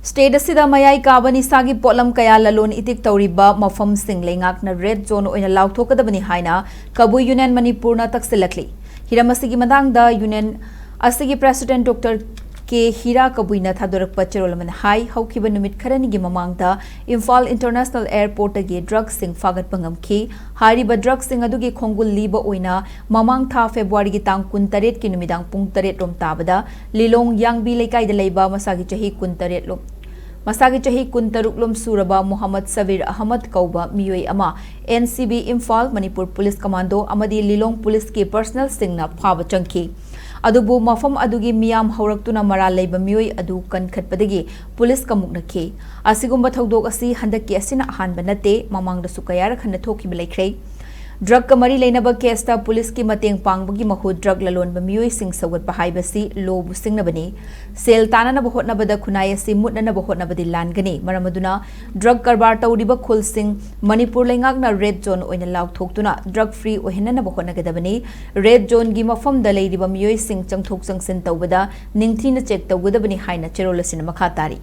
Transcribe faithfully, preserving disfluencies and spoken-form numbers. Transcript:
State ꯑꯁꯤꯗ ꯃꯌꯥꯏ ꯀꯥꯕ ꯅꯤꯁꯥꯒꯤ ꯄꯣꯠꯂꯝ ꯀꯌꯥ ꯂꯂꯣꯟ ꯏꯇꯤꯛ ꯇꯧꯔꯤꯕ ꯃꯐꯝꯁꯤꯡ ꯂꯩꯉꯥꯛꯅ red zone ꯑꯣꯏꯅ ꯂꯥꯎꯊꯣꯛꯀꯗꯕꯅꯤ ꯍꯥꯏꯅ ꯀꯕꯨꯏ Union ꯃꯅꯤꯄꯨꯔꯅ ꯇꯛꯁꯤꯜꯂꯛꯂꯤ꯫ ꯍꯤꯔꯝ ꯑꯁꯤꯒꯤ ꯃꯇꯥꯡꯗ Union ꯑꯁꯤꯒꯤ President Doctor ꯀꯦ ꯍꯤꯔꯥ ꯀꯕꯨꯏꯅ ꯊꯥꯗꯣꯔꯛꯄ ꯆꯦꯔꯣꯜ ꯑꯃꯅ ꯍꯥꯏ, ꯍꯧꯈꯤꯕ ꯅꯨꯃꯤꯠ ꯈꯔꯅꯤꯒꯤ ꯃꯃꯥꯡꯗ ꯏꯝꯐꯥꯜ International Airportꯇꯒꯤ drugꯁꯤꯡ ꯐꯥꯒꯠꯄ ꯉꯝꯈꯤ꯫ ꯍꯥꯏꯔꯤꯕ drugꯁꯤꯡ ꯑꯗꯨꯒꯤ ꯈꯣꯡꯒꯨꯜ ꯂꯤꯕ ꯑꯣꯏꯅ ꯃꯃꯥꯡ ꯊꯥ Februaryꯒꯤ ꯇꯥꯡ ꯀꯨꯟꯇꯔꯦꯠꯀꯤ ꯅꯨꯃꯤꯗꯥꯡ ꯄꯨꯡ ꯇꯔꯦꯠ ꯔꯣꯝ ꯇꯥꯕꯗ ꯂꯤꯂꯣꯡ ꯌꯥꯡꯕꯤ ꯂꯩꯀꯥꯏꯗ ꯂꯩꯕ ꯃꯁꯥꯒꯤ ꯆꯍꯤ ꯀꯨꯟꯇꯔꯦꯠ ꯂꯣꯝ, ꯃꯁꯥꯒꯤ ꯆꯍꯤ ꯀꯨꯟꯇꯔꯨꯛ ꯂꯣꯝ ꯁꯨꯔꯕ ꯃꯣꯍꯝꯃꯗ ꯁꯕꯤꯔ ꯑꯍꯃꯗ ꯀꯧꯕ ꯃꯤꯑꯣꯏ ꯑꯃ N C B Imphal, Manipur Police Commando ꯑꯃꯗꯤ ꯂꯤꯂꯣꯡ Policeꯀꯤ personnelꯁꯤꯡꯅ ꯐꯥꯕ ꯆꯪꯈꯤ꯫ ꯑꯗꯨꯕꯨ ꯃꯐꯝ ꯑꯗꯨꯒꯤ ꯃꯤꯌꯥꯝ ꯍꯧꯔꯛꯇꯨꯅ ꯃꯔꯥꯜ ꯂꯩꯕ ꯃꯤꯑꯣꯏ ꯑꯗꯨ ꯀꯟꯈꯠꯄꯗꯒꯤ Policeꯀ ꯃꯨꯛꯅꯈꯤ꯫ ꯑꯁꯤꯒꯨꯝꯕ ꯊꯧꯗꯣꯛ ꯑꯁꯤ ꯍꯟꯗꯛꯀꯤ ꯑꯁꯤꯅ ꯑꯍꯥꯟꯕ ꯅꯠꯇꯦ, ꯃꯃꯥꯡꯗꯁꯨ ꯀꯌꯥꯔꯛ ꯍꯟꯅ ꯊꯣꯛꯈꯤꯕ ꯂꯩꯈ꯭ꯔꯦ꯫ Drugꯀ ꯃꯔꯤ ꯂꯩꯅꯕ caseꯇ Policeꯀꯤ ꯃꯇꯦꯡ ꯄꯥꯡꯕꯒꯤ ꯃꯍꯨꯠ drug ꯂꯂꯣꯟꯕ ꯃꯤꯑꯣꯏꯁꯤꯡ ꯁꯧꯒꯠꯄ ꯍꯥꯏꯕꯁꯤ lawꯕꯨ ꯁꯤꯡꯅꯕꯅꯤ꯫ ꯁꯦꯜ ꯇꯥꯅꯅꯕ ꯍꯣꯠꯅꯕꯗ ꯈꯨꯟꯅꯥꯏ ꯑꯁꯤ ꯃꯨꯠꯅꯅꯕ ꯍꯣꯠꯅꯕꯗꯤ ꯂꯥꯟꯒꯅꯤ꯫ ꯃꯔꯝ ꯑꯗꯨꯅ drug ꯀꯔꯕꯥꯔ ꯇꯧꯔꯤꯕ ꯈꯨꯜꯁꯤꯡ ꯃꯅꯤꯄꯨꯔ ꯂꯩꯉꯥꯛꯅ red zone ꯑꯣꯏꯅ ꯂꯥꯎꯊꯣꯛꯇꯨꯅ drug free ꯑꯣꯏꯍꯟꯅꯅꯕ ꯍꯣꯠꯅꯒꯗꯕꯅꯤ꯫ Red zoneꯒꯤ ꯃꯐꯝꯗ ꯂꯩꯔꯤꯕ ꯃꯤꯑꯣꯏꯁꯤꯡ ꯆꯪꯊꯣꯛ ꯆꯪꯁꯤꯟ ꯇꯧꯕꯗ ꯅꯤꯡꯊꯤꯅ check ꯇꯧꯒꯗꯕꯅꯤ ꯍꯥꯏꯅ ꯆꯦꯔꯣꯜ ꯑꯁꯤꯅ ꯃꯈꯥ ꯇꯥꯔꯤ꯫